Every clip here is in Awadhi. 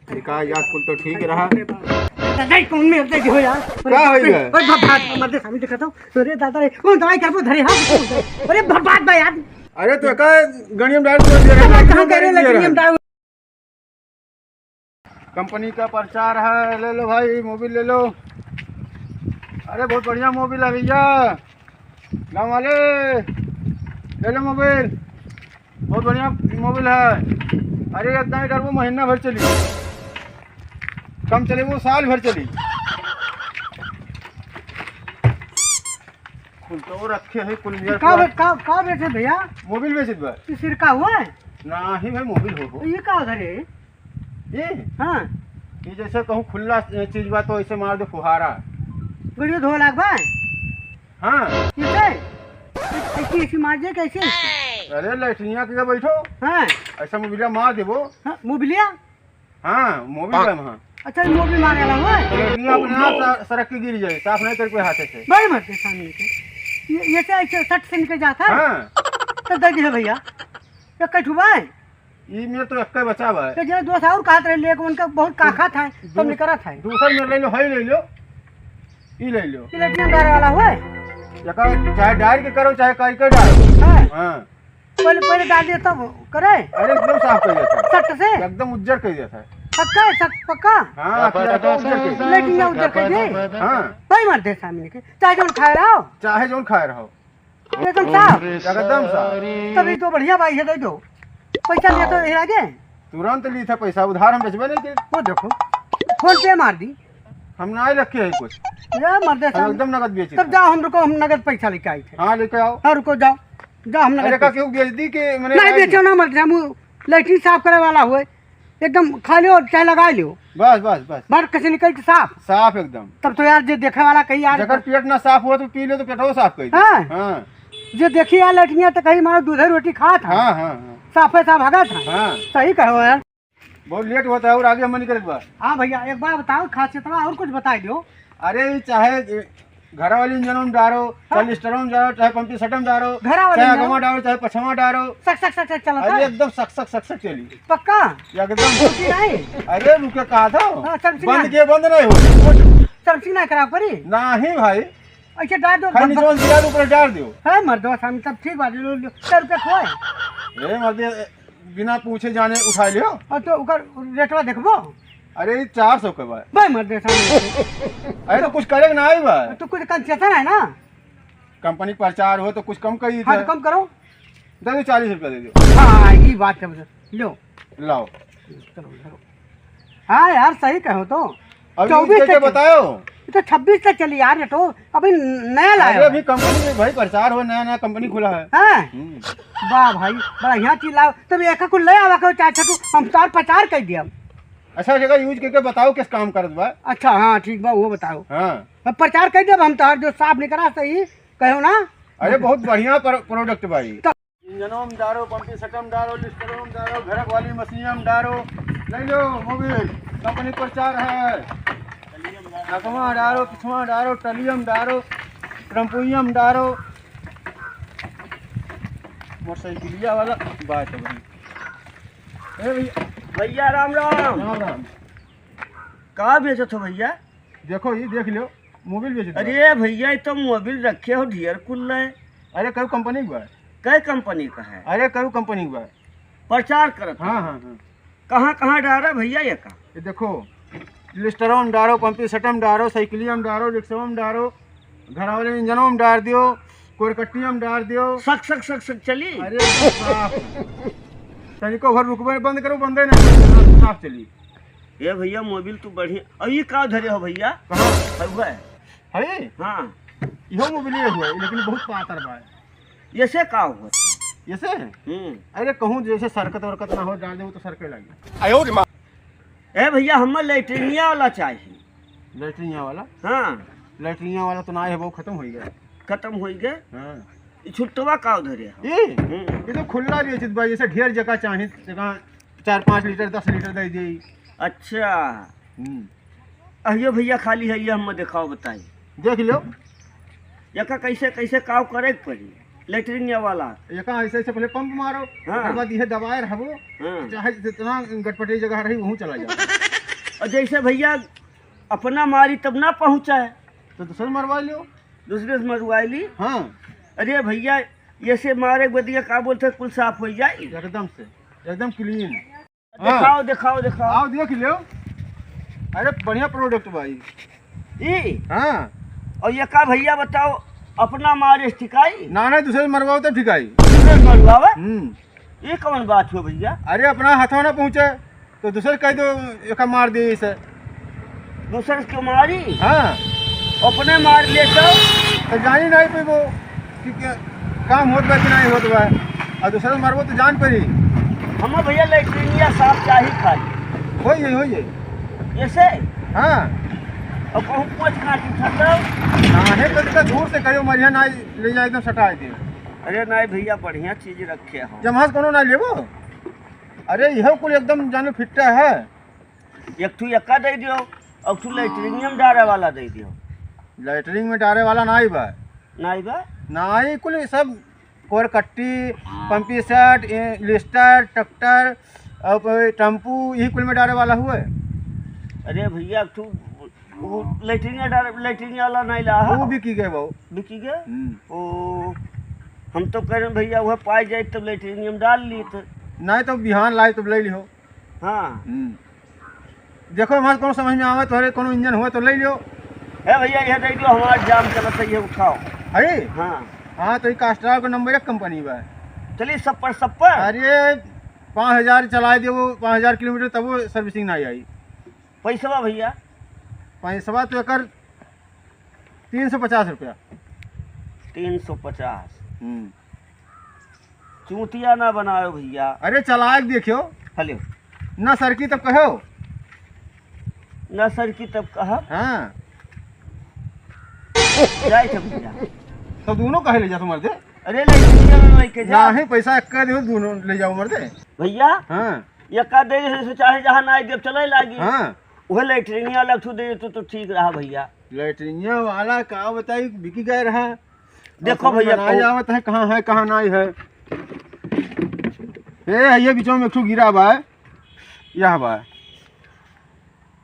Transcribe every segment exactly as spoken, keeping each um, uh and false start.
का याद कुल तो ठीक रहा। दादा, कौन में दे हो यार? अरे का बाप रे, होइगा? अरे बाप, बाप, मर दे, सामने देखा तो। अरे दादा रे, कौन दवाई करबो धरे हाथ? अरे बाप, बाप, बाप यार। अरे तो का गणियम डाल दे रहा है, कहाँ कह रहे लैट्रिनियम डाल? कंपनी का प्रचार है, ले लो भाई, मोबिल ले लो। अरे बहुत बढ़िया मोबिल है भैया, गाँव वाले, ले लो मोबिल, बहुत बढ़िया मोबिल है। अरे एकदम ही डरबो, महीना भर चली, कम चली, वो साल भर चली। कुल तो रखे है, कुल मेरे का पास। बे-, का, का बेचे भैया? मोबिल बेचत बा। ई सिरका हुआ है? नाही भाई, मोबिल हो, हो। तो ये का उधर है? ये? हाँ। ये जैसे कहूँ खुला चीज बा तो ऐसे मार दे फुहारा। गड़ियो धो लाग बा? हाँ। कैसे? ऐसी, ऐसी मार दे कैसे? अरे लैट्रिनिया के बैठो। हाँ। ऐसा मोबिलिया मार देबो। हाँ, मोबिलिया? हाँ, मोबिल बा वहाँ। अच्छा, ये मोबिल मारे वाला हुआ है? लैट्रिनिया अपने आप सा-, सरक के गिर जाए, साफ नहीं कर कोई हाथे से। बड़ी मत देखा नहीं के। ये, ये से ऐसे सट से निकल जाता है? हाँ। तो दे दे भैया। ये कठुआ है? ई में तो एक्के बचा बा। तो जे दोस्त और कहत रहे, लेके उनका बहुत काखा था, दू-, तब निकरा था। दूसर में ले लो, हई ले लो, ई ले लो। ये लैट्रिन डारे वाला हुआ है? एका चाहे डार के करो, चाहे कई के डारो। हाँ। हाँ। पहले, पहले डाल दिया तब करे? अरे एकदम साफ कर देता है। सट से? एकदम उज्जर कर देता है। पक्का है, सट पक्का? हाँ, पक्का है, तो उज्जर कर देता है। लैट्रिन में उज्जर कर दे? हाँ। भाई मार दे सामने के। चाहे जौन खाए रहो। चाहे जौन खाए रहो। एकदम साफ। एकदम साफ। तब ई तो बढ़िया बाई है, दे दो। पैसा लिया तो यही आगे। तुरंत ली था पैसा, उधार हम बेचबे नहीं के। वो देखो, फोन पे मार दी। हम ना रखे है कुछ। ये मर्दे हम साहब। एकदम नगद बेची तब था। जाओ, हम रुको, हम नगद पैसा लेके आई थे। हाँ, लेके आओ। हाँ, रुको, जाओ, जाओ, हम नगद अरे का पैसा। क्यों बेच दी कि मैंने नहीं आई? बेचो ना मर्दे, हम लैट्रिन साफ करे वाला हुए। एकदम खाली हो चाहे लगा लियो। बस, बस, बस। बाहर कैसे निकल के साफ? साफ एकदम। तब तो यार, जे देखे वाला कही यार। जेकर पेट ना साफ हुआ तो पी लो तो पेटो साफ कर दे। हाँ। हाँ। जे देखी यार लैट्रिनिया तो कही मारो दूधे रोटी खात है। हाँ, हाँ, हाँ। साफे साफ भगत है। हाँ। सही कहो यार। बहुत लेट होता है और आगे हम निकल एक बार। हाँ भैया, एक बार बताओ, खासियतवा और कुछ बताई दो। अरे, चाहे घरा वाली इंजन में डारो, हाँ। चाहे लिस्टरों में डारो, चाहे पंपी सेटम डारो, घरा वाली चाहे इंजन? अगवा डारो, चाहे पछवा डारो। सक, सक, सक, सक चलता अरे है? एकदम सक, सक, सक, सक चली। पक्का? एकदम। रुकी नहीं? अरे रुके कहा था? हाँ, servicing बंद नहीं। के बंद नहीं हो। Servicing नहीं करा पड़ी? नहीं भाई। अच्छा, डाल दो। खाली भग-, नीचे से गिरा दो, ऊपर डाल दो। है मर्दवा सामने, सब ठीक बात, लो, लो, सौ रुपया खोए। ए मर्दे, बिना पूछे जाने उठा लियो। और तो ओकर रेटवा देखबो? अरे, ई चार सौ के बा। भाई मर्दे सामने। अरे, तो कुछ करे के ना आई बा। तो कुछ concession है ना? कंपनी प्रचार हो तो कुछ कम करी हाँ, थे। तो कम करो। दे दो, चालीस रुपया दे दो। हाँ, ई बात है, लो। लाओ। चलो, धरो। हाँ यार, सही कहो तो। अब चौबीस use करके तक चल-, बताओ। ये तो छब्बीस तक चली यार, ये तो अभी नया लाया अरे, है। अभी कंपनी में भाई प्रचार हो, नया नया कंपनी खुला है। हाँ? हम्म। वाह भाई, बढ़िया चीज लाओ। तब एक कुल ले आवा कहो, चाचा तू, हम तार प्रचार कर दिया। अच्छा, जगह use करके बताओ, किस काम करत बा। अच्छा, हाँ, ठीक बा, वो बताओ। हाँ। अब प्रचार कर दिया, हम तार जो साफ निकला सही, कहो ना। अरे, बहुत बढ़िया प्रो-, product बा ई। तो इंजनों में डारो, पंपी सेटम डारो, लिस्टरों में डारो, घरक वाली मशीन में डारो, ले लो मोबिल, कंपनी प्रचार है। नकमा डारो, पिछवा डारो, टलियम डारो, ट्रम्पुइयम डारो, मोटरसाइकिलिया वाला बात है भाई। ए भैया। भैया राम राम। राम राम। का बेचत हो भैया? देखो, ई देख लो, मोबिल बेच दो। अरे भैया, ई तो मोबिल रखे हो ढेर कुल है। अरे, कई कंपनी का बा? कई कंपनी का है? अरे, कई कंपनी का बा? प्रचार करत हाँ, हो। हाँ, हाँ। कहाँ, कहाँ डारा भैया ये का? ये देखो, लिस्टरों में डारो, पंपी सेटम डारो, साइकिलिया में डारो, रिक्शा में डारो, घर वाले इंजनों में डार दियो, कोरकट्टिया में डार दियो। सक, सक, सक, सक चली। अरे, एकदम साफ। तनिको भर रुकबे, बंद करो, बंदे नहीं, साफ चली। ए भैया, मोबिल तू बढ़िया। और ये का धरे हो भैया? कहाँ? हउवा है। है? हाँ। इहो मोबिल ये हुआ है, लेकिन बहुत पातर बा। ऐसे का हुआ? ऐसे? हम्म। अरे कहूँ जैसे सरकत वरकत ना हो, डाल दे तो सरके लगे। आयो रे माँ। ए भैया, हमें लैट्रिनिया वाला चाहिए। लैट्रिनिया वाला? हाँ। लैट्रिनिया वाला तो ना है, वो खत्म हो गया। खत्म हो गया? हाँ। ई छुट्टवा का धरे हो? ये? हम्म। ये तो खुला बेचत बा, जैसे ढेर जगह चाहे, जगह चार पाँच लीटर, दस लीटर दे दे। अच्छा। हम्म। अहियो भैया खाली है, ये हमें दिखाओ, बताई। देख लो। एका कैसे, कैसे काव करे के पड़ी? लेटरिनिया वाला। एका ऐसे, ऐसे पहले पंप मारो, हाँ। ओकर बाद इहे दबाए रहबो, हाँ। चाहे जितना गटपटी जगह रही, वहूँ चला जाओ। और जैसे भइया अपना मारी तब ना पहुँचा है। तो दूसरे मरवा लियो। दूसरे से मरवा ली? हाँ। अरे भइया, ऐसे मारे बदिया का बोलते, कुल साफ हो जाई। एकदम से, एकदम clean। हाँ। देखाओ, देखाओ, देखाओ। आओ, देख लियो। अरे, बढ़िया product बा ई। ई? हाँ। और एका भइया बताओ, अपना मारे से ठिकाई? ना, ना, दूसरे से मरवाओ तो ठिकाई। दूसरे से मरवावे? हम्म। ई कौन बात हो भइया? अरे, अपना हाथों ना पहुँचे, तो दूसरे कह दो, एका मार दिए इसे। दूसरे के मारी? हाँ। अपने मार ले तो? तो जानी नहीं पइबो कि क्या काम होत बा कि नहीं होत बा। और दूसरे से मारबो तो जान पड़ी। हम भइया लेटरिनिया साफ चाही खाली। होई जाई, होई जाई। ऐसे? हाँ। और कहूँ पोंछ काट उठा तो? ना, है तो दिक्कत, दूर से कहियो मरिया ना ले जाए, एकदम सटाए दे। अरे नहीं भइया, बढ़िया चीज रखे हो। जमहाज कोनो ना लेबो? अरे, इहो कुल एकदम जानो फिट्टा है। एक ठू एका दे दियो, और ठू लेटरिनिया में डारे वाला दे दियो। लेटरिन में डारे वाला नाई बा। नाई बा? नाई, कुल सब कोर कट्टी, पंपी सेट, ए, लिस्टर, ट्रैक्टर, और कोई टेम्पू, यही कुल में डारे वाला हुए। अरे भइया, तू वो लेटरिन डारे, लेटरिन वाला नाई ला, वो हाँ? बिकी गए बाबू। बिकी गए? हम्म। ओ, हम तो कह रहे हैं भइया, वह पाई जाए तो लेटरिन में डाल ली तो। नाई तो बिहान लाई तो ले लिहो। हाँ। हम्म। देखो, हमारे कोनो समझ में आवे, तोहरे कोनो इंजन हुए तो ले लियो। ए भइया, ये दे दियो, हमारा जाम चलत है, ये उठाओ। अरे? हाँ। हाँ, तो ये Castrol का नंबर एक कंपनी बा। चलिए, सब पर, सब पर। अरे, पाँच हजार चलाए दियो, पाँच हजार किलोमीटर, तब वो servicing ना आई। पैसवा भइया? पैसवा तो एकर तीन सौ पचास रुपया। तीन सौ पचास। हम्म। चूतिया ना बनायो भइया। अरे चलाए के देखियो। हेलो। ना सरकी तब कहो। ना सरकी तब कहा। हाँ। जाए थे भइया। तो दोनों काहे ले जा तुम्हारे दे? अरे ले दुनिया में लेके जा। ना है पैसा एक कर दो, दोनों ले जाओ मर दे। भइया। हाँ। ये का दे से चाहे जहाँ ना आए, जब चले लागी। हाँ। वह लेटरिनिया अलग से दे तो, तो ठीक रहा भइया। लेटरिनिया वाला का बताई, बिकी गए रहा। देखो अब समझ भइया, में ना कहूँ आवत है, कहाँ है, कहाँ नहीं है। ए, ये बीचों में एक ठो गिरा बा, यह बा।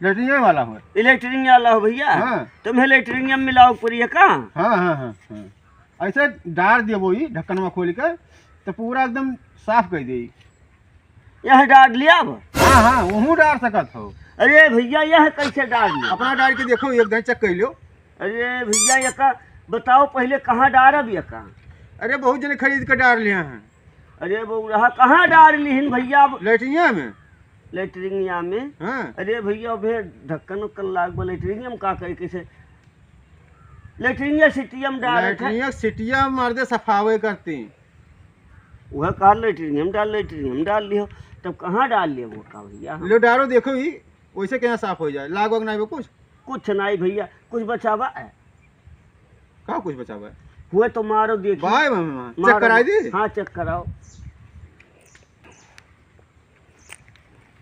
लेटरिनिया वाला हो। ई लेटरिनिया वाला हो भइया? हाँ। तुम्हें लेटरिनिया में मिलाओ पड़ी है का? हाँ, हाँ, हाँ, हाँ। ऐसे डार देबो ई ढक्कनवा खोल के, तो पूरा एकदम साफ कर दे। यह डार लिया अब? हाँ, हाँ, वहूँ डार सकत हो। अरे भइया, यह कैसे डार लिया? अपना डार के देखो, एक दाईं check कर लो। अरे भइया, एका बताओ पहिले, कहाँ डारब एका? अरे बहुत जने खरीद के डार लिया हैं। अरे बउरहा, कहाँ डार लिहिन भइया? अब लेटरिनिया में। लेटरिनिया में? हाँ। अरे भइया, अबे ढक्कन उक्कन लाग बा लेटरिनिया में, का करे कैसे? लेटरिनिया सिटिया में डार रखे। लेटरिनिया सिटिया मर्दे सफावे करती। वह कहा लेटरिनिया में डार, लेटरिनिया में डार लिहो, तब कहाँ डार लिहो वो का भइया? लो डारो, देखो ही, वैसे क्या साफ हो जाए, लाग वाग नहीं बा कुछ? कुछ नहीं भइया, कुछ बचावा है? का कुछ बचावा है? हुए तो मारो, देखी। बाय मामा, मारो। Check कराई दी? हाँ, check कराओ।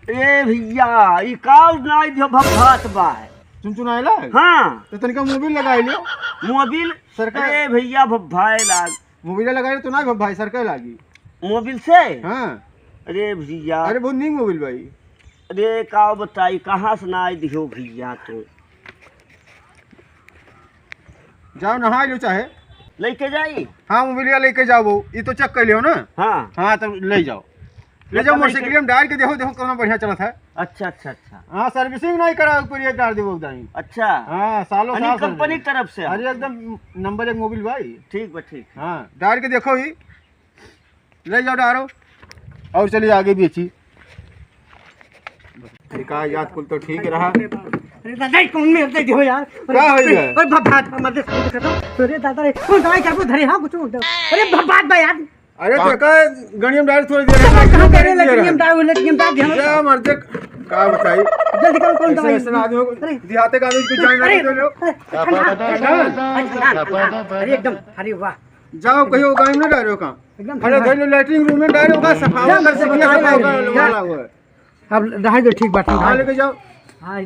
ए भइया, ई का नाई दियो भभात बा है? चुनचुनाइला? हाँ। तो तनिका मोबिल लगाई लियो। मोबिल? सरकार। अरे भइया, भभाए लाग। मोबिल लगाई तो ना भभाई, सरकार लागी। मोबिल से? हाँ। अरे भइया। अरे बहुत नीक मोबिल भाई। अरे का बताई, कहाँ से नाई दियो भइया तू? जाओ नहाई लो चाहे। लेके जाई? हाँ, मोबिलिया लेके जाओ वो। ई तो check कर लियो ना? हाँ। हाँ, तो ले जाओ। ले जाओ, मोटरसाइकिल में डाल के देखो, देखो कौन बढ़िया चलत है। अच्छा, अच्छा, अच्छा। हाँ, servicing नहीं करा, ऊपर ये डाल देबो दाई। अच्छा। हाँ, सालों यानी साल कंपनी servicing। तरफ से? अरे एकदम नंबर एक मोबिल भाई। ठीक बा, ठीक। हाँ, डाल के देखो ही। ले जाओ डारो और चलिए आगे बेची। अरे का याद कुल तो ठीक रहा। अरे दादा, ई कौन में दे दियो यार? अरे का बाप रे, होई है? अरे बाप, बाप, मत दे, मत दे, अरे दादा रे, कौन दवाई करबो धरे, हाँ, कुछ अरे बाप, बाप बा यार। अरे तो का गणियम डाल थोड़ी देर, कहाँ करे लगे, गणियम डाल, गणियम डाल, ध्यान से। मर्दे, का बताई? जल्दी करो, कौन ऐसे, दवाई? ऐसे ना आदमी को, अरे। देहाते का आदमी को जान अरे, लगे तो लो। अरे, ठंडा, ठंडा, ठंडा, ठंडा। अरे एकदम, अरे वाह। जाओ कहियो गाय में ना डालो का। एकदम अरे ठंडा। धर लो, लेटरिन रूम में डालो का, सफावा एकदम कर से से किया, बताओ सफावा यार। कर वाला हुआ है। अब रह गए, ठीक बात है। हाँ, लेके जाओ। हाँ।